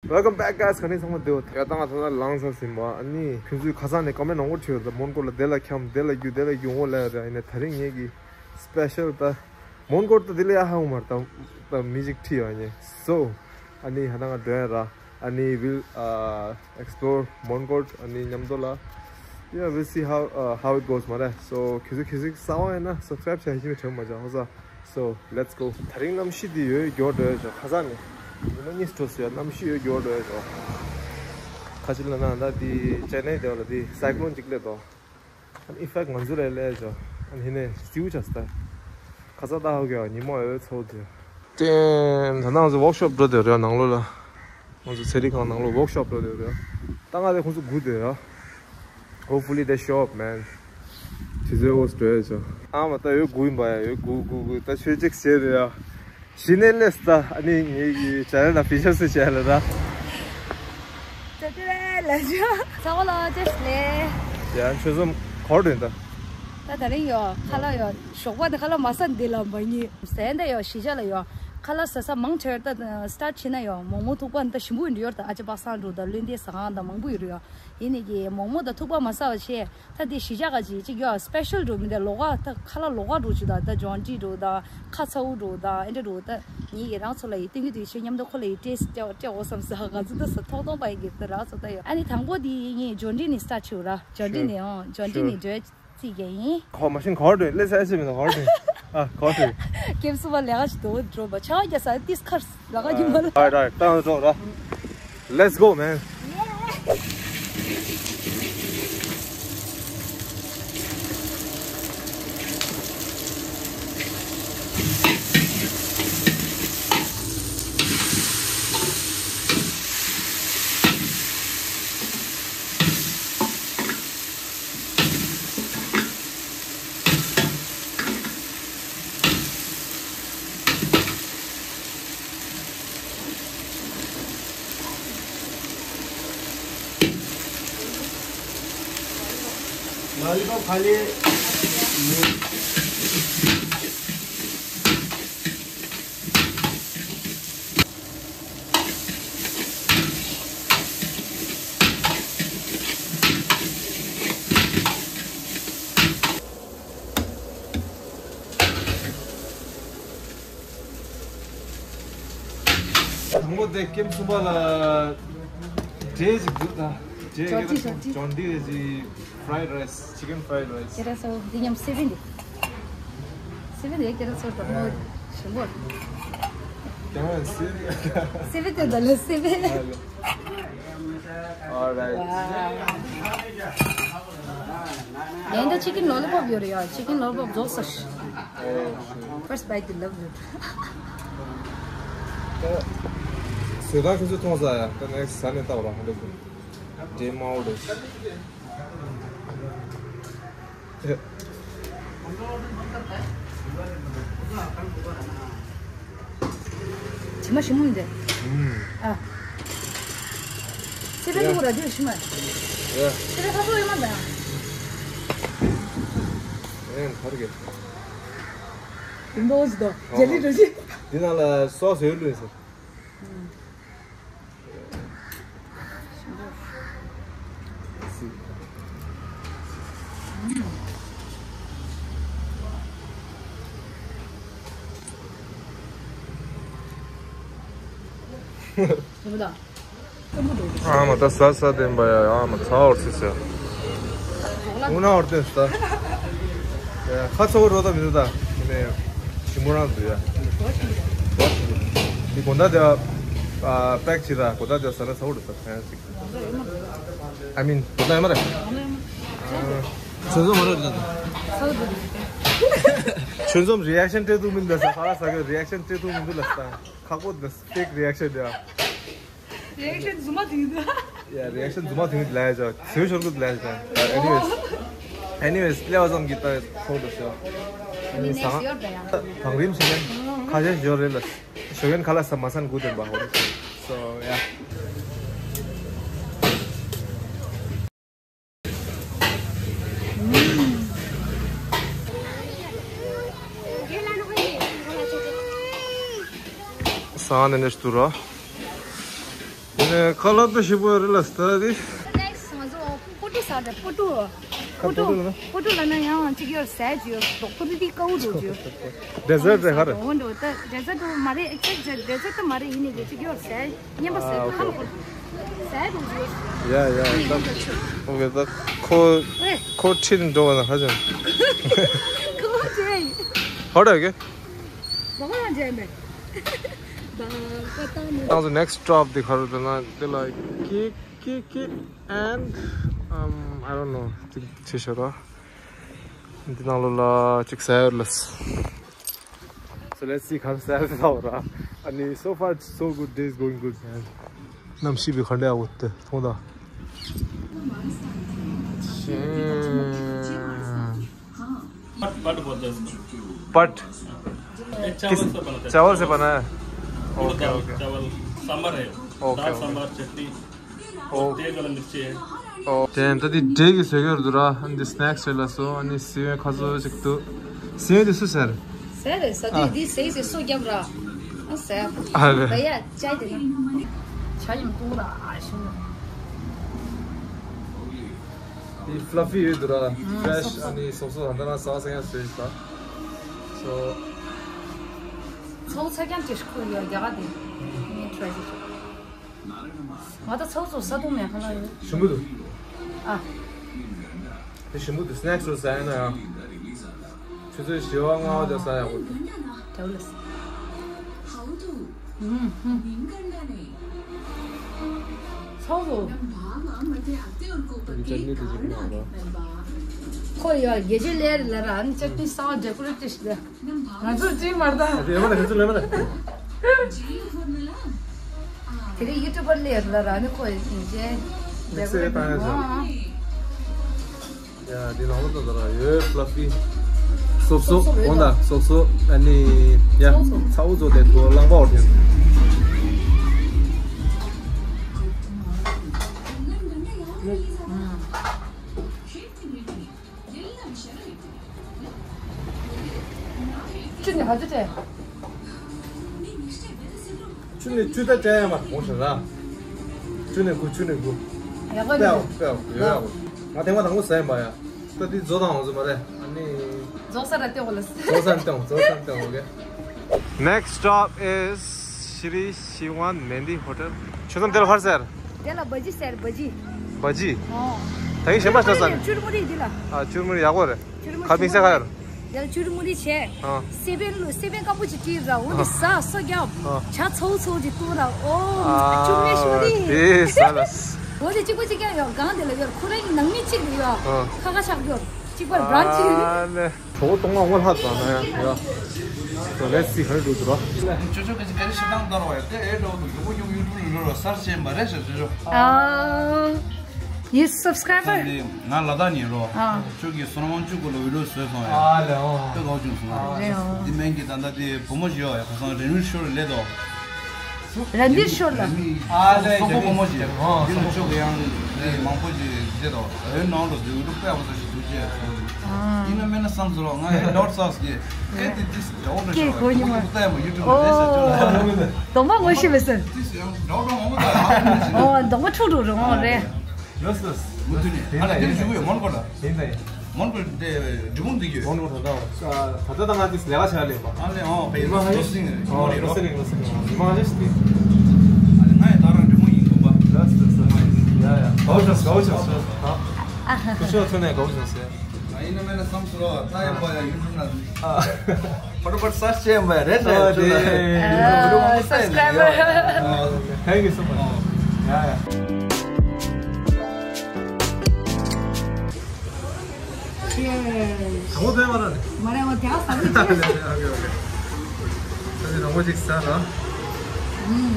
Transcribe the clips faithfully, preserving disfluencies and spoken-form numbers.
Welcome back, guys. ག་ནས་ཚང་མ་བདེ་པོ། ཡ་ད་ང་ད་ལྟ་ལངས་ཚར་ཟིན་པ། ཨ་ནི་ཁྱོད་ཚོས་ཁ་སང་ནས་ཀོ་མེན་ནང་གོ་བྲིས་ཡོད། ད་མོན་གྷོ་ལ་དེ་ལ་འཁྱམ་དེ་ལ་རྒྱུག་དེ་ལ་རྒྱུག་འོ་ལ་ཡ། ད་ཡིན་ནའི་ད་རིང་ངེད་ཀྱི་སྤེ་ཤལ་ད་མོན་གྷོ་ད་དེ་ལ་ཡ་ཧ་གོ་མ་རེད། ད་ད་མི་ཞིག་ཁྲིད་ཡོད་ཨ་ནི། So ཨ་ནི་ཧ་ད་ང་འགྲོ་ཡ་ར། ཨ་ནི་we'll uh, explore མོན་གྷོ། ཨ་ནི་མཉམ་དུ་ལ། Yeah, we'll see how uh, how it goes མ་རེད། So ཁྱེད་ཚོ་ཁྱེད་ཚོ་གསར་པ་ཡིན་ན་subscribe་བྱ་ཤེས་མི་དྲན་མ་བྱ་ཧོ་ས། So let's go. ད་རིང་གནམ་གཤིས་འདི་ཡོད་མགྱོགས་འགྲོ་ཡ་ཅོ། ཁ་སང་ནས་ཉི་མ་གཉིས་འགྲོ་སོང་ཡ། གནམ་གཤིས་ཡོད་མགྱོགས་འགྲོ་ཡ་ཅོ། ཁ་ཅིག་ལ་ན་ད་དེ་ཅེ་ནའི་དེ་བ་ལ་དེ་སའི་ཀློན་ཅིག་སླེབས་དོ། ཨ་ནི་ཨི་ཕེག་ང་ཚོ་རེ་ལས་ཅོ། ཨ་ནི་ཧི་ནས་སིའུ་ཆ་སྟ། ཁ་ས་ད་ཧོ་གི་ཉི་མ་ཡོད་ཚོ་དེ། ཏེམ་ད་ནང་ཚོ་ཝོག་ཤོབ་འགྲོ་དེ་རེད་ནང་ལོ་ལ། ང་ཚོ་ཚེ་རིང་ཁང་ནང་ལོ་ཝོག་ཤོབ་འགྲོ་དེ་རེད། ད་ང་དེ་ཁོང་ཚོ་སྒུག་དེ་རེད། Hopefully they show up, man. དེ་ཚོའི་འོས་འགྲོ་ཡ་ཅོ། ཨ་མ་ད་ཡོད་སྒུག་ཡིན་པ་ཡ། ཡོད་སྒུག་སྒུག་སྒུག་ད་ཆོས་ཅིག་བྱས་རེད་ཡ། གཞི་ནས་སླེབས་ད། ཨ་ནི་ངེད་ཀྱི་ཅ་ལག་ལ་ཕི་ཤར་སུ་བྱས་ལ་ད། ཅ་ཅ་ལ་ཅ། ཚ་བ་ལ་ཅེས་ལེ། ཡ་ཆོས་ཚོམ་གོར་དོན་ད། ད་ད་རིང་ཡོ་ཁ་ལག་ཡོ་ཞོགས་པ་དེ་ཁ་ལག་མ་ཟ་འདི་ལ་མ་ཉེ་ཟན་ད་ཡོ་གཞིས་ཆགས་ལ་ཡོ་ཁ་ལག་ཟ་ས་མང་ཆེ་ད་སི་ཊར་ཊི་བྱས་ན་ཡོ་མོག་མོག་ཐུག་པ་འདི་ཞིམ་པོ་ཡིན་འདྲི་ཡོ། ད་ཨ་ཅེ་པ་སངས་འགྲོ་ད་བློན་འདས་ཟ་ཁང་ད་མང་པོ་ཡོད་རེད་ཡོ། ཡིན་ནི་གི་མོག་མོག་ད་ཐུག་པ་མ་ཟ་བ་ཆེ། ད་དེ་གཞིས་ཆགས་ག་ཅིག་ཅིག་ཡོད་སི་པེ་ཤལ་འགྲོ་མི་འདུག་ལོགས་ཀ་ད་ཁ་ལག་ལོགས་ཀ་འགྲོ་ཅིག་ད་ད་ཇོན་ཏི་འགྲོ་ད་ཁ་ཚ་བོ་འགྲོ་ད་ཨེ་འདྲ་འགྲོ་ད་ངེད་ཀྱི་རང་ཚོ་ལ་ཡི་སྟོན་གི་དུས་ཆེ་མཉམ་དུ་ཁོ་ལ་ཡི་ཏེས་སྤྲད་སྤྲད་འོ་བསམ་ས་ང་ཚོ་ད་ས་ཐོག་ཐོག་པ་ཡི་གི་ད་རང་ཚོ་ད་ཡོད། ཨ་ནི་དང་པོ་དེ་ངས་ཇོན་ཏི་ནས་སི་ཊར་ཊི་བྱེད་ར། ཇོན་ཏི་ནས་ཨང་ཇོན་ཏི་ནས་འགྲོ་རྩིས་ཀྱི་ཡིན། ཁོ་མ་ཤིན་གོར་དོན་ལེ་སའི་སི་མི་ན་གོར་དོན། ཨ་གོར་དོན། ཀེམ་སུ་བ་ལས་ཀ་ཞིག་དོ་འགྲོ་བ་ཆ་བ་རྒྱ་ས་ཏིས་ཁར། Let's go, man. Let's go, man. Lollipop खा लिए। དང་པོ་དེ་ཀེམ་སུ་བ་ལ་འབྲས་ཅིག་འདུག་ད། འབྲས་ཇོན་ཏི་ཇོན་ཏི། ཇོན་ཏི་རེ་ཅིག་fried rice, chicken fried rice. ཁྱེད་རང་ཚོ་འདི་མཉམ་སེ་བན་འདི། སེ་བན་འདི་ཁྱེད་རང་ཚོ་དང་མོ་ཞིམ་པོ། ཀྱང་སེ་བན། སེ་བན་དེ་ད་ལ་སེ་བན། Alright. ཡིན་ད་ཅི་ཀིན་ལོ་ལི་པོབ་ཡོད་རེད་ཡ། ཅི་ཀིན་ལོ་ལི་པོབ་རྫོགས་སོང་། First bite དེ་ལབ་ཡོད། བཟོས་ཐང་ཁྱོད་ཚོས་མཐོང་ས་ཡ། ད་next ཟ་ནས་ལྟ་བ་ར་ཧ་ལས་དགོས། དེ་མའོ་རེད། དེ། དྲི་མ་ཞིམ་མོ་འདི། ཨ། སི་པན་ཡ། ཐུག་ར་དུ་ཞིམ་མ། ཡ། སི་པན་ཁ་སོ་ཡོད་མ་འདའ། ཨེ་ཁར་གེ། འདོ་ཟི་དོ། ཇེ་ལི་འགྲོ་ཞིག་འདི་ནང་ལ་སོ་སི་ཡོད་ལུས་ཟེར། ཨ་མ་ད་ཟ་ཟ་བསྟན་པ་ཡ། ཨ་མ་ཚ་བར་སི་ཟ། ཨུ་ན་བར་སྟོན་ཟ། ཁ་ཚ་བོ་རོ་ད་མི་འདུག་ད། ནས་ཞིམ་པོ་རང་འདུག་ཡ། འདི་དགོང་དག་དེ་པེག་བྱེད་ར། དགོང་དག་དེ་ཟ་ན་ཚ་བོ་འདུག་ད། ཨ་མིན་དགོང་དག་ཡོད་མ་རེད། ཆོས་འཛོམས་མ་རེད་ད། ཆོས་འཛོམས་རི་ཨེག་ཤན་སྤྲད་ཐུབ་མིན་ད་ཟ། ཁ་ལག་ཟ་གི་རི་ཨེག་ཤན་སྤྲད་ཐུབ་མི་འདུག་ལ་ཟ། ཁག་པོ་འདུག་ད། fake reaction ཡ། རི་ཨེག་ཤན་རྫུན་མ་དེ་འདུག་ཡ། རི་ཨེག་ཤན་རྫུན་མ་དེ་འདུག་ལ་ཡ། ཟེར་ཞོར་གི་ལ་ཡ། Anyways, anyways ལེ་བ་ཙམ་གྱི་ད་ཐོག་ཏུ་ཟེར། ཨ་ནི་ཟ། བང་རིམ་ཞིག་ནས་ཁ་ཤས་ཞོར་རེད་ལ། ཞོ་ཡན་ཁ་ལག་ཟ་མ་ཟ་ན་དགུ་ལྡན་པ་ཧོ། So yeah. ས་ནས་ནས་སྟུ་ར། ཁ་ལག་ཏུ་ཞིབ་པོ་རེད་ལ་སྟ་དེ། Next ང་ཚོ་པོ་ཏུ་ཟ་དེ་པོ་ཏུ། པོ་ཏུ། པོ་ཏུ་ལ་ན་ཡང་གཅིག་ཡོད་ཟས་ཅིག་ཡོད་དོག་པོ་ཏུ་དེ་ཀའུ་རུ་ཅིག་ཡོད། ཌེ་ཟར་ཊ་རེད་ཧ་རེ། འོ་འགྲོ་ད་ཌེ་ཟར་ཊ་མ་རེད། ཨེག་ཛེག་ཌེ་ཟར་ཊ་མ་རེད། ཡིན་ནི་དེ་གཅིག་ཡོད་ཟས་ཉན་པ་ཟས་ཁ་ལ་ཁོ་ཟས་རུ་ཅིག་ཡོད། ཡ་ཡ་ད། ཨོ་ཁེ་ད་ཁོ་ཁོ་ཁྲིད་འགྲོ་བ་ན་ཧ་ཅང་། ཁོ་ཁྲིད། ཧོ་ད་ཨོ་ཁེ། ད་ང་ཡང་འཇལ་མེད། ད་ད་ད་ནི། ང་ཚོ་next stop དེ་ག་རེ་འདུག་ན་དེ་ལ་ཀི་ཀི་ཀི་and um I don't know དེ་ཆེ་ཤོས་ར། འདི་ནང་ལོགས་ལ་ཅིག་ཟ་ཡོད་ལ། So let's see ག་རེ་ཟ་ཡོད་ལ་ར། ཨ་ནི་so far so good, day is going good, man. གནམ་གཤིས་པའི་ག་འདྲ་ཡག་པོ་དེ་མཐོང་ད། But, but what does? But ये चावल से बनता है। चावल से बना है? उड़द ओके दाल, ओके। चावल, सांभर है। ओके दाल, ओके। सांभर, चटनी, ओके। तेज वाला मिर्ची है। ओके। དེ་ད་དེ་འབྲས་ཀྱི་བཟོས་ཡོད་རེད་འདུག་ར། ཨ་ནི་སི་ཝེ་ཁ་སོ་ཅིག་འདུག་སི་ཝེ་དེ་སུ་ཟེར། ཟེར་རེད་ཟ་དུས་འདི་ཟས་ཟས་སོ་རྒྱབ་ར། ཨ་ཟེར། ཨ་རེད། ད་ཡ་ཅའི་དེ་ན། ཆ་ཡིན་ཏུང་ར་ཨ་ཤུ། དེ་fluffy ཡོད་འདུག་ར། ཧྥེ་རེཤ། སོབ་སོབ། ཨ་ནི་སོབ་སོབ་ད་ལྟ་ན་ཟ་ས་ཡང་བཟོས་ཤག So ཚོགས་ཚ་རྐྱང་ཅིག་ཁོ་ཡ་རྒྱ་གར་དེ་ངས་ཊི་རའི་བྱེད་ཆོག་ང་ད་ཚོགས་ཚོགས་ཟ་དུང་མེད་ཁ་ལ་ཡོད། ཞིམ་པོ་འདུག་ཨ། དེ་ཞིམ་པོ་འདུག་སི་ནེག་སི་རུ་ཟ་ཡ་ན་ཡང་། ཆུ་ཚོད་བཞི་པ་ལྔ་པ་དེ་ཟ་ཡག་པོ་འདུག་དེ་བ་ལ་ཟ། ཚོགས་ཚོགས། ཁོ་ཡ་དགེ་ཆོས་ལས་ལ་ར་ཨ་ནི་ཅག་ཏི་སང་ཌེ་ཀོ་རེ་ཊི་ལ། ང་ཚོ་ཅིག་མར་ད། ཨ་དེ་མ་ལ་ང་ཚོ་ལས་མ་ལ། དེ་རིང་ཡུ་ཊུ་བར་ལས་ལ་ར་ནི་ཁོ་ཡིན་ཅེ། དམིགས་བསལ་བཏང་ཡ་ཆ། ཡ་དེ་ནང་ལོ་ད་ད་ར་ཡོད་ཕ་ལ་ཕི། སོབ་སོབ་འོང་ད་སོབ་སོབ་ཨ་ནི་ཡ་ཚ་བོ་ཚོ་དེ་ཐོ་རླངས་པ་འོར་ཐེན། ཅི་ནི་ཧ་ཅི་ཅེ། ཆུ་ནི་ཆུ་ད་ཅན་ཡ་མ་གོང་ཞིག་ར། ཆུ་ནི་དགུ་ཆུ་ནི་དགུ། ཡག་པོ་པའོ་པའོ་ཡོད་ཡག་པོ། ང་དེ་མ་དང་པོ་ཟ་ཡིན་པ་ཡ། ད་དེ་རྫོ་དང་འོང་ཟོ་མ་རེད་ཨ་ནི། རྫོགས་ས་ར་ལྟེ་འོ་ལ། རྫོགས་ས་ལྟེ་འོ་རྫོགས་ས་ལྟེ་འོ་གེ། Next stop is Shri Shivan Mehndi Hotel. ཆུ་ཚོད་དེ་ལ་ཧར་ཟེར། དེ་ལ་བ་ཇི་ཟེར་བ་ཇི། བ་ཇི། ཨོ། ད་ཡིན་གཞན་པ་ཤ་ཟ་ནས། ཅུར་མུ་རི་འདི་ལ། ཨ་ཅུར་མུ་རི་ཡག་པོ་རེད། ཅུར་མུ་རི། ཁ་མིག་སེ་ཁ་ཡོད། ཡར་ཅུར་མུ་རི་བྱས། ཨ། སེ་བན་ལུ་སེ་བན་ཀ་པོ་ཅིག་བྲིས་ར་འོ་འདི་ཟ་སོ་རྒྱབ། ཨ། ཇ་ཚོ་ཚོ་ཅིག་བཏུང་ར་ཨོ། ཨ། ཅུར་མེ་ཤུ་རི། དེ་ཟ་ལ། འོ་དེ་གཅིག་པ་གཅིག་རྐྱང་ཡོད་གང་དེ་ལ་ཡོད་ཁོ་རང་གི་ནང་མི་གཅིག་རེད་ཡོད། ཨ། ཁ་ཁ་ཆག་ཡོད་གཅིག་པར་བྲང་གཅིག་རེད། གྲོད་ཁོག་སྟོང་ལྔ་ལྷག་ཙམ་ན་ཡང་ཡ། So let's see how it goes ར། ཅོ་ཅོ་གི་ག་རེ་ཞིག་བཏང་བསྡད་རོགས་ཡ་དེ་ཨེ་འགྲོ་འདུག་ཡུ་གུ་ཡུ་ཡུ་ཊུབ་ལ་འགྲོ་རོགས་གསར་བྱས་མ་རེད་ཤག་ཅོ་ཅོ། ཨ། ཡིས་སབ་སི་ཀ་རའི་བར། ང་ལ་དྭགས་ནས་རོ། ཨ། ཁྱོད་ཀྱིས་སོ་ནམ་དབང་ཕྱུག་སྐོར་ལ་བི་ཌི་ཡོ་བཟོས་སོང་ཡ། ཨ་ལེ་ཨོ། ཁྱོད་ག་བ་བྱུང་སོང་ཨ། རེད་ཨོ། འདི་སྨན་གྱི་ད་ལྟ་དེ་བུ་མོ་ཞིག་ཡོད་ཡ་ཁ་སང་རན་བིར་ཤོར་ལས་དོ། རན་བིར་ཤོར་ལ། ཨ་ལེ་སོག་པོ་སྒོར་མོ་ཞིག་ཨོ་འདི་ལ་སོག་པོ་ཁྱོད་ཀྱི་ཡང་འདི་མང་པོ་ཞིག་བྱེད་དོ། བོད་ནང་ལ་འདུག་འདུག་དཔེ་ཡག་པོ་ས་ཞིག་འདུག་ཅེས། ཨ། ཡིན་ན་མིན་ན་བསམ་སོང་ལོ་ང་ཡི་ཌོཊ་སོགས་ཀྱི་ཨེ་དེ་དིས་འདྲ་བོ་འདྲ་ཤོག་ཡུ་ཊུབ་ལ་ལྟ་ཡ་མོ་ཡུ་ཊུབ་ལ་ལྟ་ཡ་ཤོག་ཅོ་ལ། གདོང་པ་ངོ་ཤེས་མེད་ཟེར། དིས་ཡང་འདྲ་བོ་འདྲ་མང་པོ་ལྟ་ཡ། ཨོ་གདོང་པ་འཁྲུག་འགྲོ་རུང་རེད། ཡོས་ཡོས། མུ་མཐུད་ནས་ཨ་ལ་དེ་བཞུགས་ཡོད་མོན་གྷོ་ལ། དེ་འདྲ་ཡིན། མོན་གྷོ་དེ་འབྲས་སྤུངས་འདི་ཡོད། མོན་གྷོ་ད་ལྟ་ད་ལྟ་ད་ང་དེ་ལས་ཀ་བྱ་ལས་པ། ཨ་ལས་ཨོ་ཕའི་ལོ་སིང་རེད། ཨོ་ལོ་སིང་རེད་ལོ་སིང་རེད། མ་རེད་ཤི་དེ། ཨ་ལས་ང་ཡི་ད་རང་འབྲས་སྤུངས་ཡིན་དགོན་པ། ལོ་སིང་རེད། ཡ་ཡ་གའུ་ཆོག་གའུ་ཆོག་ཧ། ཁུ་ཆོ་ཚོ་ནས་གའུ་ཆོག་ཟེར། ང་ཡིན་ན་མེད་ན་བསམ་སོང་ད་ཡིན་པ་ཡ་ཡུ་ཊུབ་ན། ཨ། ཕོ་ཊོ་ཕོ་ཊོ་སར་ཆེན་པོ་རེད་ཟེར་ཨ་ཆུ་ལ། དེ་ཨ་སབ་སི་ཀ་རའི་བར། Thank you so much. ཡ་ཡ། དང་པོ་ཕན་མ་ར་ནི། མ་རེད་འོ་དེ་ཨ་ས་མི་ཅི། ཨོ་ཁེ་ཨོ་ཁེ། ད་ནི་རང་མོ་ཅིག་ཟ་ལ། ཨུམ།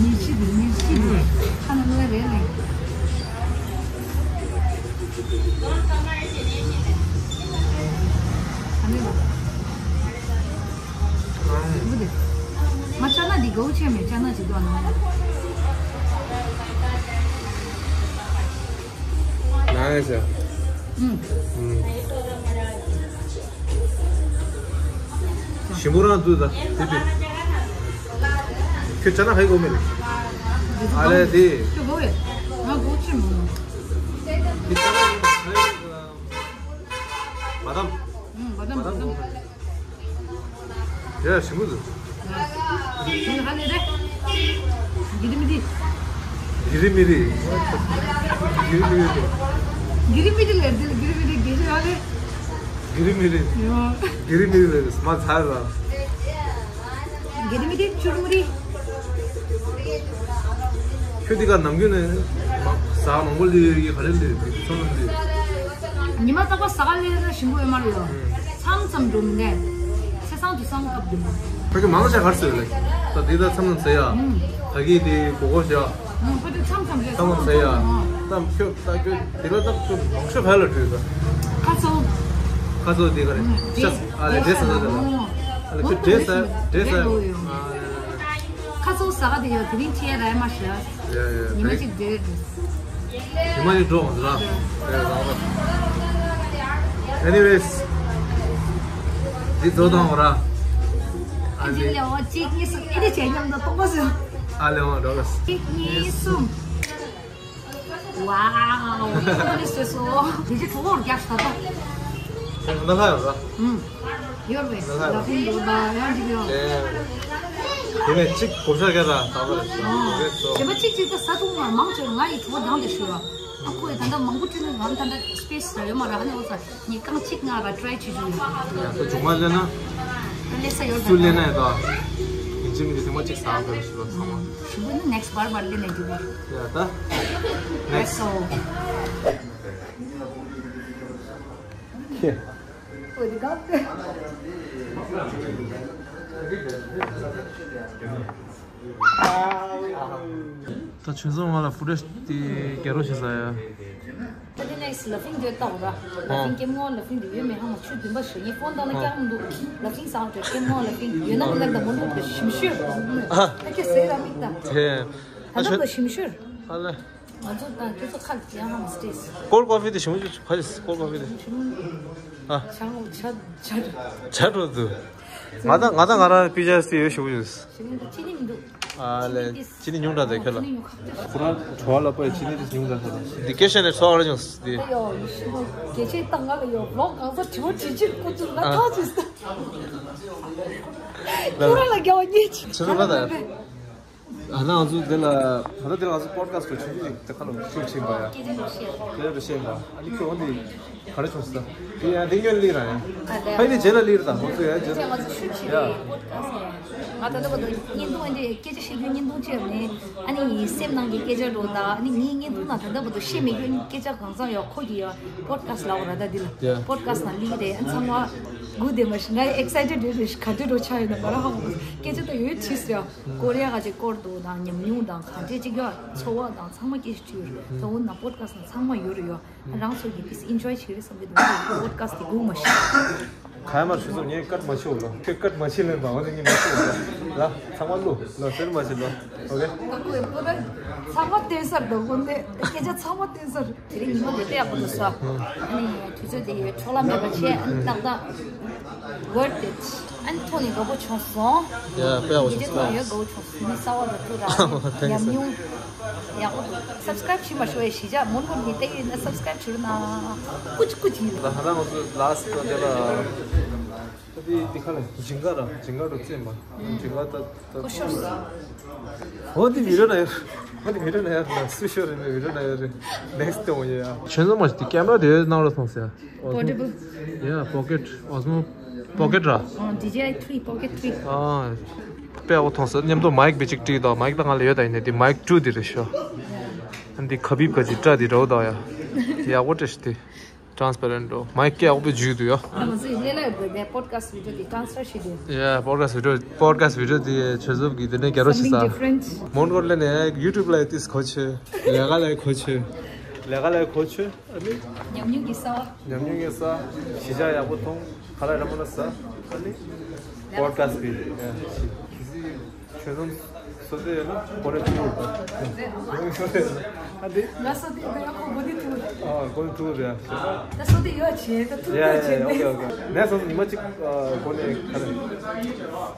མིར་ཆི་འདི་མིར་ཆི་འདི་ཁ་ན་ལོ་རེད་ལེ། ཨ་ནི་ལ། ཨུ་དེ། ང་ཅ་ན་འདི་གའུ་ཆེ་མེད་ཅ་ན་ཅི་དོ་ན། ན་ཡ་ཟེར། ཨུམ། ཨུམ། ཞིམ་པོ་རང་འདུག་ད་དེ་དེ། ཅ་ན་ཧའི་གོ་མེ་ལེ། ཨ་ལེ་དེ། ཅོ་གོ་ཝེ། ང་གོ་ཆེ་མོ། དེ་ཅ་ན་ཧའི་བ་དམ། ཨུམ། བ་དམ་བ་དམ། ཡ་ཞིམ་པོ་འདུག་ཧ་ལས་རེད། གི་རི་མི་རི། གི་རི་མི་རི། གི་རི་མི་རི། གི་རི་མི་རི་ལས་འདི་གི་རི་མི་རི་གི་རི་ཧ་ལས། གི་རི་མི་རི། ཡོ། གི་རི་མི་རི་ལས་མ་ཚར་ལ། གི་རི་མི་རི་ཆུར་མི་རི། ཁྱོད་འདི་ག་ནམ་རྒྱུན་ནས་ཟ་མང་པོ་ལས་ཡོད་ཀྱི་ག་རེ་ལས་ཡོད་ཀྱི་ཚང་ལས་ཡོད། ཉི་མ་རྟག་པར་ཟ་ག་ལས་ན་ཞིམ་པོ་ཡོད་མ་རེད་ཡོ། མཚམས་མཚམས་འགྲོ་མི་ནས། ཚེ་སང་དུ་སང་སྐབས་འདི་མ། ཕ་གི་མང་ཆེ་གར་སོས་ལེ། ད་འདི་ད་མཚམས་མཚམས་ཟེར་ཡ། ཕ་གི་དེ་གོ་གོ་ཞག་ཕ་གི་མཚམས་མཚམས་རེད། མཚམས་མཚམས་ཟེར་ཡ། ད་ཁྱོད་ད་ཁྱོད་དེ་ལ་ད་ཁྱོད་མང་ཤོས་ག་ལ་འགྲོ་ཡོད་ད། ཁ་སོ། ཁ་སོ་དེ་ག་རེད། ཤ་ཨ་ལེ་འདྲེ་ཟ་ཟ་ད་ལ། ཨ་ལེ་ཁྱོད་འདྲེ་ཟ་འདྲེ་ཟ། ཁ་སོ་ཟ་ག་དེ་ཡོད་དེ་རིང་ཁྱེད་ར་མ་ཤ། ཡ་ཡ། ཉི་མ་གཅིག་འདྲེ་རེད། ཉི་མ་ཡི་འགྲོ་འོང་ཟེར་ལ། Anyways། འདི་ཚོ་དང་འོ་ར། ཨ་ལེ། འོ་གཅིག་གཉིས་གསུམ་ཨེ་འདི་བྱས་མཉམ་དུ་གཏོང་པ་ཟེར། ཨ་ལེ་འོ་འགྲོ་གི། གཅིག་གཉིས་གསུམ། ཝའོ། ཨེ་འདི་ཚོ་ནི་སོ་སོ། འདི་ཅི་ཚོ་འོར་རྒྱག་ས་ད། ད་ལྷ་ཡོད་ར། ཨུམ། ཡོད་རེད། ལ་ལ་ལ་ཕིང་འདུག་ད་ཡང་འགྲིག་ཡོད། དེ་ནས་གཅིག་གོ་ཤ་རྒྱ་ར་ད་བར་རེད་སོ། རེད་སོ། བྱེད་པ་གཅིག་གཅིག་ད་ས་ཐུང་མ་མང་ཆེ་ང་ཡི་གྲོགས་རྒྱང་དེ་ཞུ་ཡོད། ཨ་ཁོ་ཡི་ད་ལྟ་མང་པོ་བྲིས་ནས་ང་ད་ལྟ་སི་པེ་སི་ར་ཡོད་མ་ར་ཨ་ནི་འོ་ས་ངས་རྐང་གཅིག་ང་ར་ཊི་རའི་བྱེད་རྒྱུ་ཡོད། ཡ་ད་ཇུང་མ་ལེན་ན། ད་ལེ་ས་ཡོད་ད། སུ་ལེན་ན་ཡ་ད། ཡིན་གཅིག་མིན་གཅིག་ཐེངས་མ་གཅིག་ཟ་བར་ཞུ་བ་ཚང་མ། ཞུ་བ་ནི་ནེག་སི་བར་བར་ལེན་ནས་འགྲིག་གི། ཡ་ད། ནེག་སི། ཁེ། ད་ཆུ་ཚོད་ང་ལ་ཕུ་ཊེ་ཇི་དེ་རྒྱག་རོགས་བྱེད་ས་ཡ། ད་དེ་ནེག་སི་ལ་ཕིང་དེ་ལྟ་བུ་ར། ལ་ཕིང་ཀེམ་ངོ་ལ་ཕིང་དེ་ཡོད་མེད་ཧ་མ་ཆུ་འདུན་པ་ཞོ་ངའི་ཕོན་དང་ལ་ཀྱང་མི་འདུག་ལ་ཕིང་སང་དེ་ཀེམ་ངོ་ལ་ཕིང་ཡོད་ན་མི་ལ་ད་མོ་ལུག་དེ་ཞིམ་ཤོས། ཨ་ད་ཁྱེད་ཟེར་ར་མིག་ད། དེ། ད་ད་ཞིམ་ཤོས། ཨ་ལེ། ང་ཚོ་དང་ཁྱེད་ཚོ་ཁ་ཡང་ཧམ་སྟེ། ཀོལ་ཀོ་ཕི་དེ་ཞིམ་པོ་ཅིག་ག་རེ་ཀོལ་ཀོ་ཕི་དེ། ཨ། ཆང་ཆ་ཆ། ཆ་འགྲོ་འདུག་ང་ད་ང་ད་ང་རང་པི་ཇ་སི་ཡོད་ཞིམ་པོ་ཡོད། ཞིམ་པོ་ཅི་ནི་མི་འདུག་ཨ་ལེ། ཅི་ནི་ཉུང་དྲགས་དེ་ཁྱོད་ལ། ཁོ་རང་བྲོ་བ་ལ་པའི་ཅི་ནི་དེ་ཉུང་དྲགས་ཁྱོད་ལ། འདི་སྐད་ཆ་ནས་ཚོར་བ་རེ་བྱུང་འདི། ཨ་ཡོ་ཞིམ་པོ་སྐད་ཆ་བཏང་ང་ལ་ཡོ་ལོག་གང་ས་དྲི་བ་དྲི་ཕྱིར་ཀུ་ཅུ་ང་ཨ་ཐག་ཆོད་ས། ཁྱོད་རང་ལ་རྒྱ་བ་ཉེ་ཆི། ཆི་རུ་ལ་ད་ཡ། ཨ་ན་ང་ཚོ་འདི་ལ་ད་ལྟ་འདི་ལ་ང་ཚོ་པོ་ཌི་ཁ་སི་ཊི་ཆུང་ཆུང་ཅིག་དེ་ཁ་ལ་ཤུགས་ཕྱིན་པ་ཡ། དེ་ལ་ཤེས་པ་ཨ་ནི་ཁྱོད་འོན་ཏེ་ག་རེ་བྱུང་ས། དེ་ཡང་དེ་སྔོན་ལི་ར་ཡ། ཕ་ནི་རྗེས་ལ་ལི་ར་དང་ཁོ་ཚོ་ཡ་རྗེས་ལ། ང་ཚོ་ཤུགས་ཕྱིན་ཡ། པོ་ཌི་ཁ་སི་ཊི་ང་ད་ལྟ་བར་དུ་བརྙན་ཐུང་ཨ་འདི་སྐད་ཆ་བཤད་རྒྱུ་བརྙན་ཐུང་བཅས་ནས་ཨ་ནི་སེམས་ནང་གི་སྐད་ཆ་འགྲོ་ད་ཨ་ནི་ངའི་བརྙན་ཐུང་ནང་ད་ལྟ་བར་དུ་བཤད་མེད་རྒྱུ་སྐད་ཆ་གང་ཚང་ཡོད་ཁོ་གི་ཡ། པོ་ཌི་ཁ་སི་ཊི་ལ་འོ་ར་ད་འདི་ལ། པོ་ཌི་ཁ་སི་ཊི་ནང་ལི་རེད་ཨ་ཚང་མ་གུ་དེ་མ་ཤི་ང་ཨེག་སའི་ཊེཌ་རེད་རེད་ཤི་ག་དུས་འགྲོ་ཆ་ཡོད་ན་མ་ར་ཧ་གོ་སྐད་ཆ་ད་ཡོད་ཆིས་ཡ། ཀོ་རི་ཡ་ག་ཅིག་སྐོར་འདུག་དང་ཉམས་མྱོང་དང་ག་འདྲས་ཅིག་ཡོད་འཚོ་བ་དང་ཚང་མ་སྐད་ཆ་དྲིས་ཡོད་རེད་ད་འོ་ན་པོ་ཌི་ཁ་སི་ཊི་ནང་ཚང་མ་ཡོད་རེད་ཡོད་རང་ཚོ་གི་ཏིས་ཨིན་ཇོའི་བྱེད་རེད་བསམ་གི་འདུག་པོ་ཌི་ཁ་སི་ཊི་དེ་སྒུག་མ་ཤེས། ག་ཡ་མར་ཞུ་ཚོ་ངས་ཀཊ་མ་བྱེད་འོ་ལོ་ཁྱོད་ཀཊ་མ་བྱེད་ལེན་པ་འོ་ན་ངས་མ་བྱེད་འོ་ལོ་ལ་ཚང་མ་ལོ་ལོ་ཟེར་མ་བྱེད་ལོ། ཨོ་ཀེ། ཀ་ཀུ་ཡི་པོ་ད་ཚང་མ་བསྟན་སར་འདུག་དགོན་སྡེ་སྐད་ཆ་ཚང་མ་བསྟན་སར། དེ་རིང་ཉི་མ་དེ་དཔེ་ཡག་པོ་འདུག་ས། ཨ་ནི་དུས་ཚོད་དེ་འཕྲོ་བརླག་མེད་པ་བྱས་ཨ་ནི་ཏག་ཏག་worth it ཨ་ནི་ཐོག་ནས་དགའ་པོ་བྱུང་སོང་། ཡ་དཔེ་ཡག་པོ་ཉིན་རྗེས་ཐོག་ཡོད་དགའ་པོ་བྱུང་སོང་མི་གསར་བ་ར་ཐུག་ར་ཨ་ནི་ཉམས་མྱོང་ཡག་པོ་འདུག་སབ་སི་ཀ་རའིབ་བྱེད་མ་ཤོག་ཨེ་གཞིས་ཆགས་མོན་གྷོ་ནས་བལྟས་ཡོད་ན་སབ་སི་ཀ་རའིབ་བྱེད་རོགས་གནང་། ཀུ་ཅི་ཀུ་ཅི་ཡིན། ད་ཧ་རང་ཚོ་ལ་སི་ཊི་དེ་ལ། ད་དེ་དེ་ཁ་ལ་ཇིང་ག་ར་ཇིང་ག་རུ་བཙེམ་པ་ཇིང་ག་ད་ད་ཀུ་ཤོར་སོང་། འོ་འདི་བི་ཌི་ཡོ་ན་ཡོད། འོ་འདི་བི་ཌི་ཡོ་ན་ཡོད་ན་སུ་ཤོར་རེད་མེད་བི་ཌི་ཡོ་ན་ཡོད་རེད། ནེག་སི་ཊི་དེ་འོ་ཡ། ཁྱོད་ཚོ་མ་ཤི་དེ་ཀེམ་ར་དེ་ནང་ལ་སོང་ཟེར། པོར་ཊེ་བལ། ཡ་པོ་ཀེཊ་ཨོ་སི་མོ་པོ་ཀེཊ་ར། ཨ་ཌི་ཇེ་ཨའི་ཐི་རི་པོ་ཀེཊ་ཐི་རི། ཨ་དཔེ་ཡག་པོ་མཐོང་སོང་། མཉམ་དུ་མའིག་དཔེ་གཅིག་བྲིས་དང་མའིག་ད་ང་ལ་ཡོད་ད་ཡིན་ནའི་དེ་མའིག་ཊུ་དེ་རེད་ཤོ། ཨ་འདི་ཁ་བིབ་ག་ཅིག་སྐྲ་དེ་འདྲ་བོ་དང་ཡ། ཡག་པོ་བྲིས་ཤི་དེ། ཊ་རན་སི་པེ་རེན་ཊོ། མའིག་སྐད་ཡག་པོ་བརྒྱུད་འདུག་ཡ། ང་ཚོ་ཡི་ལས་ལ་ཡོད་པའི་པོ་ཌི་ཁ་སི་ཊི་བི་ཌི་ཡོ་དེ་ཊ་རན་སི་ཕར་བྱེད་དུས། ཡ་པོ་ཌི་ཁ་སི་ཊི་བི་ཌི་ཡོ་པོ་ཌི་ཁ་སི་ཊི་བི་ཌི་ཡོ་དེ་ཆོས་ཚོགས་ཀྱི་དེ་ནས་རྒྱ་རོ་ཞིག་ས། Something different. མོན་གོར་ལས་ནས་ཡུ་ཊུབ་ལ་ཡི་ཏིས་གོ་ཆོས། ལས་ཀ་ལ་ཡི་གོ་ཆོས། ལས་ཀ་ལ་ཡི་གོ་ཆོས། ཨ་ནི། ཉམས་མྱོང་གི་ས་བ། ཉམས་མྱོང་གི་ས། གཞིས་ཆགས་ཡག་པོ་མཐོང་། ཁ་ལག་ར་མོ་ན་ས། ཨ་ནི། པོ་ཌི་ཁ་སི་ཊི་བི་ཌི་ཡོ། ཡ་ཞིག་གི་སི། ཁྱེད་རང་སོ་དེ་ཡོད་ན་གོ་རེ་ཐུག་ཡོད་པ། སོ་དེ་ཡོད་ན་ཨ་འདི། ང་སོ་དེ་ཡོད་ན་ཡང་ཁོ་གོ་དེ་ཐུག་ཡོད། ཨ་གོ་དེ་ཐུག་ཡོད་རེད། ད་སོ་དེ་ཡོད་བྱས་ད་ཐུག་ཡ་ཡོད་ཡ་བྱས་ཡ་ཨོ་ཀེ་ཨོ་ཀེ། ནས་སོ་ཉི་མ་གཅིག་གོ་ནས་ཁ་རེ། ང་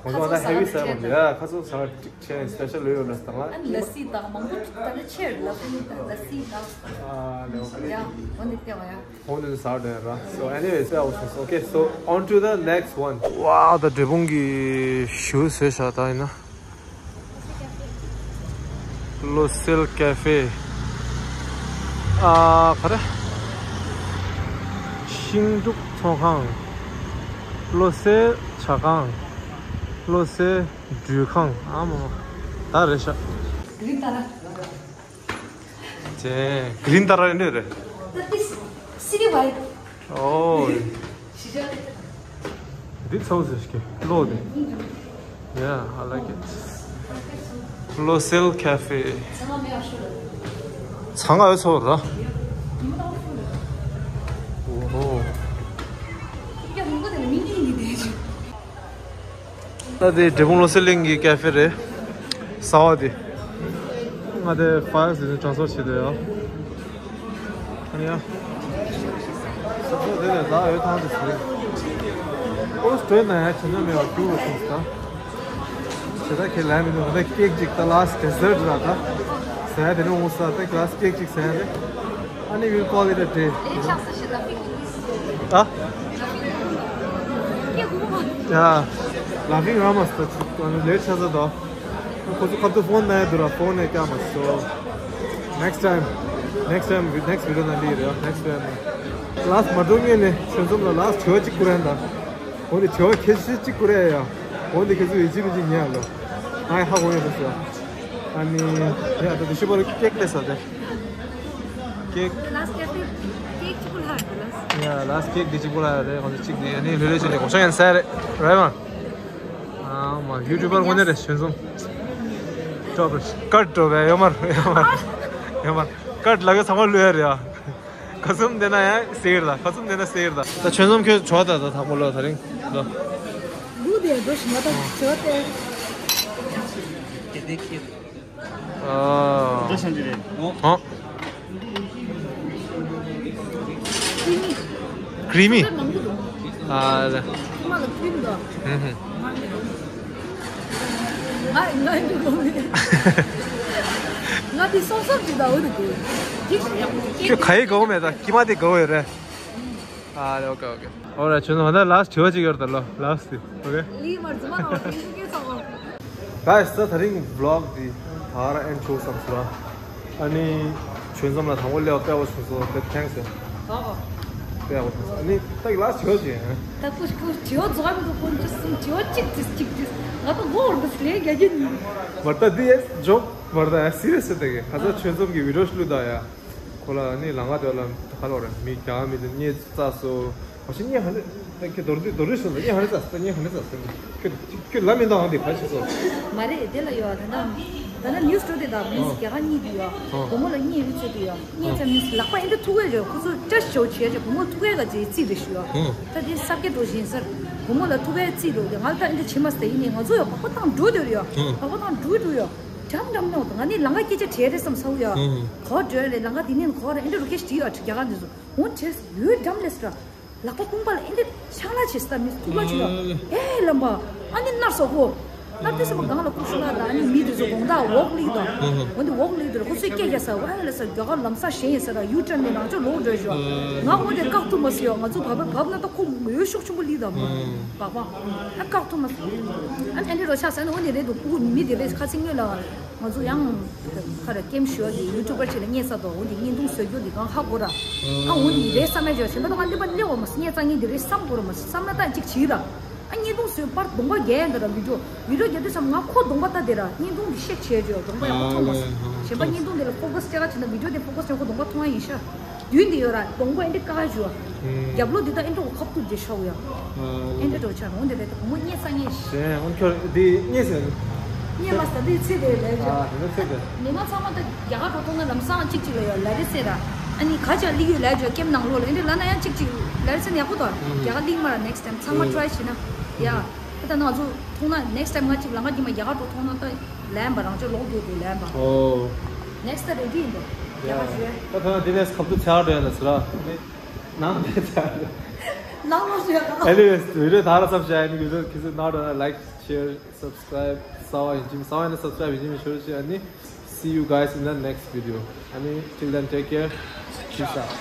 ཚོ་ད་ཧེ་བི་ཟ་ཡ་མ་རེད་ཡ། ཁ་སོ་ཟ་བ་གཅིག་བྱས་སི་པེ་ཤལ་ལོས་ཡོད་ལ་སྟངས་ལ། ཨ་ནི་ལ་སི་དང་མང་པོ་ད་ནི་ཆེར་ལ་སི་དང་ལ་སི་དང་། ཨ་ལེ་ཨོ་ཀེ། ཡ་འོ་ནི་ལྟེ་བ་ཡ། Only the sour there, right? So anyways, that was okay. So on to the next one. Wow, the འབྲས་སྤུངས་གི་ཞུ་བཟོས་ཤག་ད་ཡིན་ན། བློ་གསལ་ཀ་ཧྥེ། ཨ་ག་རེ། ཤིང་འབྲུག་ཚོང་ཁང་། བློ་གསལ་ཇ་ཁང་། བློ་གསལ་འགྲུལ་ཁང་། ཨ་མ་མ། ད་རེད་ཤག Green Tara. ཅེ། Green Tara འདི་རེད། That is city wide. Oh. This house is good. Low. Yeah, I like it. Low Cell Cafe. ཚང་མ་ཡོད་ཚོ་ར། Oh. ད་དེ་འབྲས་སྤུངས་བློ་གསལ་གླིང་གི་ཀ་ཧྥེ་རེད། གསར་པ་དེ། ང་དེ་ཕ་ཡག་ཟེར་ནས་ཊ་རན་སི་ཕར་བྱེད་འདོད་ཡོད། ཨ་ནི་ཡ། སོ་སོ་དེ་ལས་ད་འོས་ཐང་དུ་ཟེར། ཨོ་སྟོད་ན་ཡ་བྱེད་ན་མེད་པ་རྒྱུག་རུ་སོང་ས། བྱེད་ད་ཁྱེད་ལན་མི་འདུག་ད་ཀེག་ཅིག་ད་ལ་སི་ཊི་ཌི་ཟར་ཊི་ར་ད། ཟ་ཡ་དེ་ནས་འོང་ས་ད་ལ་སི་ཊི་ཀེག་ཅིག་ཟ་ཡ་རེད། ཨ་ནི་we'll call it a day. ཨ། ཡ། ལ་ཕིང་ར་མ་སི་ད་ལེ་ཊི་ཆགས་ས་ད། ཁོ་ཚོ་ཁ་ཐུག་ཕོན་ན་ཡ་འདུག་ར་ཕོན་ནས་བཀྱག་མ་སོ། Next time, next time, next video ན་ལི་རེད་next time. ལ་སི་མ་འགྲོ་ངེས་ནས་ཆོས་འཛོམས་ལ་ལ་སི་དྲི་བ་གཅིག་བསྐུར་ཡ་ད། འོ་ནི་དྲི་བ་ཁྱེད་ཚོས་གཅིག་བསྐུར་ཡ་ཡ། འོ་ནི་ཁྱེད་ཚོས་ཡིན་གཅིག་མིན་གཅིག་ཉན་ལོ། ང་ཡི་ཧ་གོ་ཡོད་ད་ཟེར། ཨ་ནི་ཡ་ད་དེ་ཤི་བར་ཀེག་ལས་ས་དེ། ཀེག་ལ་སི་ཀེག་དེ་ཀེག་གཅིག་པུ་ལྷག་ཡོད་ལ། ཡ་ལ་སི་ཀེག་དེ་གཅིག་པུ་ལྷག་ཡོད་རེད། ང་ཚོ་གཅིག་དེ་ཨ་ནི་ལྷོད་ལྷོད་བྱས་ནས་གོ་ཤ་ཡན་ཟ་རེད་རེད་མ། ཨ་མ་ཡུ་ཊུ་བར་དངོས་གནས་རེད་ཆོས་འཛོམས། ཀྲོ་བར་ཀཊ་འགྲོ་བས་ཡོད་མ་རེད་ཡོད་མ་རེད་ཡོད་མ་རེད། ཀཊ་ལ་གི་ཚང་མ་ལུས་ཡ་རེད་ཡ། ཁ་སུམ་དེ་ན་ཡང་ཟེར་ལ། ཁ་སུམ་དེ་ན་ཟེར་ལ། ད་ཆོས་འཛོམས་ཁྱོད་ཇོ་ད་ད་དང་པོ་ལོ་ད་རིང་ལོ། ལུག་དེ་འགྲོ་ཞིག་ང་ད་ཇོ་ཏེ། དེ་དེ་ཁྱེད། ཨ། ད་ཤང་ཅི་རེད། ཨོ། ཨོ། ཀྲི་མི། ཀྲི་མི། མང་པོ་འདུག་ཨ་ལ། ཁྱི་མ་ལ་ཀྲི་མི་འདུག་ཧུམ་ཧུམ། ང་ང་འདི་གོ་མེད། ང་འདི་སོང་སོང་ཅིག་ད་འོ་འདི་གོ། འདི་ཡག་པོ་འདུག་ཁྱོད་ག་ཡི་གོ་མེད་ད་ཁྱི་མ་དེ་གོ་ཡོད་རེད། ཨ་ལེ་ཨོ་ཀེ་ཨོ་ཀེ། ཨོ་ར་ཆུ་ནང་ད་ལ་སི་ཊི་དྲི་བ་གཅིག་ཡོད་ད་ལོ་ལ་སི་ཊི་ཨོ་ཀེ། ལི་མར་ཛི་མ་ནོ་ཏིང་ཤུ་ཀེ་སོང་། གྷའི་སི་ད་ད་རིང་བི་ལོག་འདི་ད་ར་ཨེན་ཌི་བྱུང་བསམ་སོང་ར། ཨ་ནི་ཆོས་འཛོམས་ལ་དང་པོ་སླེབས་པ་དཔེ་བ་བྱུང་སོང་དཔེ་ཐེངས་སོང་། ཨོ། དཔེ་བ་བྱུང་སོང་ཨ་ནི་ད་ལ་སི་ཊི་དྲི་བ་གཅིག་ཡིན། ད་ཁོ་ཁོ་དྲི་བ་རྫོགས་མི་འདུག་ཁོ་ཚོ་གསུམ་དྲི་བ་གཅིག་དྲིས་གཅིག་དྲིས་ང་ད་ལོ་བར་དུ་ལས་རྒྱག་གི་ཡིན། མ་ད་འདི་ཡས་ཇོག་མ་ད་ཡ་སི་རི་ཡས་ཟེར་ད་གི་ཁ་ཚ་ཆོས་འཛོམས་ཀྱི་བི་ཌི་ཡོ་ཞིག་བླུགས་ད་ཡ། ཁོ་ལ་ནི་ལང་ཀ་དེ་ལ་ཁ་ལོ་རེད་མི་རྒྱ་མི་དེ་གཉེན་རྩ་སོ། ཨོ་ཤི་གཉེན་ཧ་ནི་ཁྱོད་རྡོར་རྡོར་རི་སོ་ལ་གཉེན་ཧ་ནི་རྩ་སོ་གཉེན་ཧ་ནི་རྩ་སོ། ཁྱོད་ཁྱོད་ལ་མི་འདང་དེ་ཁ་ཆེ་སོ། མ་རེད་དེ་ལ་ཡོད་ད་ན་ད་ན་ནིའུ་སི་འགྲོ་དེ་ད་མི་སི་རྒྱ་གར་གཉིས་དེ་ཡོད། བུ་མོ་ལ་གཉེན་ཡོད་ཚོད་དེ་ཡོད་གཉེན་ཚ་མི་སི་ལག་པ་ཨེ་འདྲ་ཐུག་གས་རེད་ཁོ་ཚོ་བཀྲ་ཤིས་ཆེ་ཆེ་བུ་མོ་ལ་ཐུག་གས་ག་ཅེ་རྩིས་རེད་ཞུ་ཡོད། ད་དེ་ས་སྐྱ་འགྲོ་བཞིན་སར་བུ་མོ་ལ་ཐུག་གས་རྩིས་རོགས་དེ་ང་ལ་ད་ཨེ་འདྲ་བྱེད་མ་སྟེ་ཡིན་ནས་ང་ཚོ་ཡོད་བག་པ་བཏང་འགྲོ་དེ་རེད་ཡོད་བག་པ་བཏང་འགྲོ་འགྲོ་ཡོད། འགྲམ་འགྲམ་ནོ་ང་ནི་ལང་ཀ་སྐད་ཆ་དྲིས་རེད་བསམ་ཚར་ཡ། ཧུམ། གོ་འགྲོ་ལེ་ལང་ཀ་དེ་ནི་གོ་ར་ཨེ་འདྲ་རུ་ཁེ་ཤི་ཡ་རྒྱ་གར་འདི་ཚོ་འོ་དྲིས་ཡོད་འགྲམ་ལེ་སི་ར། ལག་པ་ཀུང་པ་ལ་ཨེ་འདྲ་ཤང་ལ་བྱེད་སྟ་མི་ཐུག་ལ་ཆུ་ཡ། ཨ་ལེ། ཨེ་ལམ་པ། ཨ་ནི་ནར་སོ་ཧོ། ནར་དེ་སོ་མ་གང་ལ་ཀུ་ཤུ་ལ་ད་ཨ་ནི་མི་དེ་ཚོ་དགོང་དག་ཝོག་ལི་དང་། ཧུམ་ཧུམ། འོ་འདི་ཝོག་ལི་དེ་ར་ཁོ་ཚོས་སྐད་རྒྱག་ས་ཝ་ལ་ས་རྒྱ་གར་ལམ་ས་གཞན་ཡིན་ས་ར་ཡུ་ཊར་ནས་རང་ཅོ་ལོག་འགྲོ་ཞུ་ཡ། ང་འོ་འདི་བཀག་ཐུབ་མ་སོ་ཡ་ང་ཚོ་བབ་བབ་ན་ད་ཁོ་འོ་ཤོག་ཆུང་པོ་ལི་དང་མ། ཧུམ། བག་བག་ཨ་བཀག་ཐུབ་མ་སོ། ཨ་ཨེ་འདྲ་རོ་ཆགས་ས་ནི་འོ་འདི་རེད་འདུག་ཕྲུ་གུ་མི་དེ་རེད་ཁ་སང་ངོས་ལ། ང་ཚོ་ཡང་ཁ་ར་ཀེམ་ཞུ་བ་གི་ཡུ་ཊུ་བར་ཅིག་ལ་བརྙས་ས་དོ་འོ་འདི་བརྙན་ཐུང་བཟོ་རྒྱུ་འདི་གང་ཧ་གོ་ར། ཨ་འོ་འདི་རེད་བསམ་ཡ་ཅིག་ཡོད་གཞན་པ་དང་ང་འདི་པ་སླེབས་འོ་མ་བརྙས་ཙང་ངས་འདི་རེད་བསམ་གོ་ར་མ་བསམ་ན་ད་ཅིག་བྱིས་ར། ཨ་བརྙན་ཐུང་བཟོས་པར་གདོང་པ་རྒྱག་ཡ་འདི་ར་བི་ཌིའོ་བི་ཌིའོ་རྒྱག་དུས་ཙམ་ང་ཁོ་གདོང་པ་ལྟ་དེ་ར་བརྙན་ཐུང་འདི་ཤེག་བྱས་ཅིག་ཡོད་གདོང་པ་ཡག་པོ་མཐོང་མ་སོང་གཞན་པ་བརྙན་ཐུང་འདི་ལ་ཕོ་ཀ་སི་བྱས་ར་བྱས་ན་བི་ཌིའོ་འདི་ཕོ་ཀ་སི་བྱས་ཁོ་གདོང་པ་མཐོང་ཡ་ཡིན་ཤ། མདུན་དེ་ཡོད་ར་གདོང་པ་ཨེ་འདྲ་དཀར་ཞུ་བ། ཨེ། རྒྱབ་ལོགས་འདི་ད་ཨེ་འདྲ་ཁབ་ཏུ་འདི་ཤོག་ཡ། ཨེ་འདྲ་འགྲོ་ཆ་རོང་དེ་རེད་ད་བུ་མོ་བརྙས་ས་བརྙས་ཤི། ཨོ་ཁྱོད་འདི་བརྙས་ཟེར། བརྙས་མ་ས་འདི་ཚེ་དེ་ལས་ཀྱང་། ཨ་དེ་ཚེ་དེ། མི་མང་ཚང་མ་ད་རྒྱ་གར་འགྲོ་ཐོང་ན་ལམ་སང་གཅིག་གཅིག་ལ་ཡོད་ལ་རེད་ཟེར་ར། ཨ་ནི་ག་ཅག་ལི་ཡོད་ལ་ཇོ་ཀེམ་ནང་ལོགས་ལ་ཨེ་འདྲ་ལ་ན་ཡང་གཅིག་གཅིག་ལ་རེད་ཟེར་ན་ཡག་པོ་ད། རྒྱ་གར་ལིང་མ་ར་ནེགསི་ཊེམ་ཚང་མ་ཊི་རའི་བྱེད་ན། ཡ། ད་ང་ཚོ་མཐོང་ན་next time ང་གཅིག་ལམ་ཁ་རྒྱུད་མ་རྒྱ་གར་དུ་མཐོང་ན་ད་ལན་པ་རང་ཅག་ལོག་རྒྱུ་དུ་ལན་པ། ཨོ། next time ready ཡིན་འདུག་རྒྱ་གར་ཞུ། ད་ཐ་ན་དེ་ནས་ཁབ་ཏུ་ཚེ་ཨར་འགྲོ་ཡ་ན་ཟེར་ར། ནང་དེ་ཚེ་ཨར། ནང་ལོག་ཞུ་ཡ་ག Anyways, video ད་ར་སབ་ཤ་ཡ་ནི་video ཁྱེད་ཚོ་ནང་འགྲོ་ན་like share subscribe གསར་བ་ཡིན་གཅིག་གསར་བ་ཡིན་ན་subscribe ཡིན་གཅིག་མིན་ཤོར་ཅིག་ཨ་ནི། See you guys in the next video. ཨ་ནི། till then, take care. Peace out.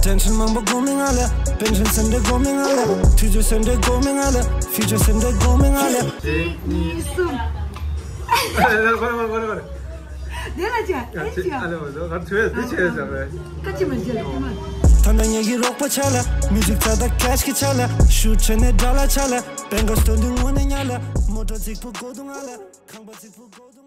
Tension མང་པོ་སྒོམ་མི་ང་ལ། Pension སེམས་འདྲེ་སྒོམ་མི་ང་ལ། དུས་ཚོད་སེམས་འདྲེ་སྒོམ་མི་ང་ལ། Future སེམས་འདྲེ་སྒོམ་མི་ང་ལ། གཅིག་གཉིས་གསུམ། ཨ་ལེ་ཨ་ལེ་ཨ་ལེ། དེ་ལ་ཅི་ཨ་ཅི་ཨ་ལེ་ཨ་ལེ། ང་ཐུ་ཡ་དེ་ཆེ་ཟེར་བས། ཀ་ཅི་མ་བྱེད་ལ་ཀི་མ། ད་ལྟ་ངེད་ཀྱི་རོགས་པ་ཆ་ལ། Music རྩ་དང་cash གི་ཆ་ལ། Shoot བྱས་ནས་དགྲ་ལ་ཆ་ལ། Bangers སྟོན་དུས་དངོས་གནས་ཉ་ལ། Motor རྫིག་པོ་དགོས་འདུག་ང་ལ། ཁང་པ་རྫིག་པོ་དགོས་འདུག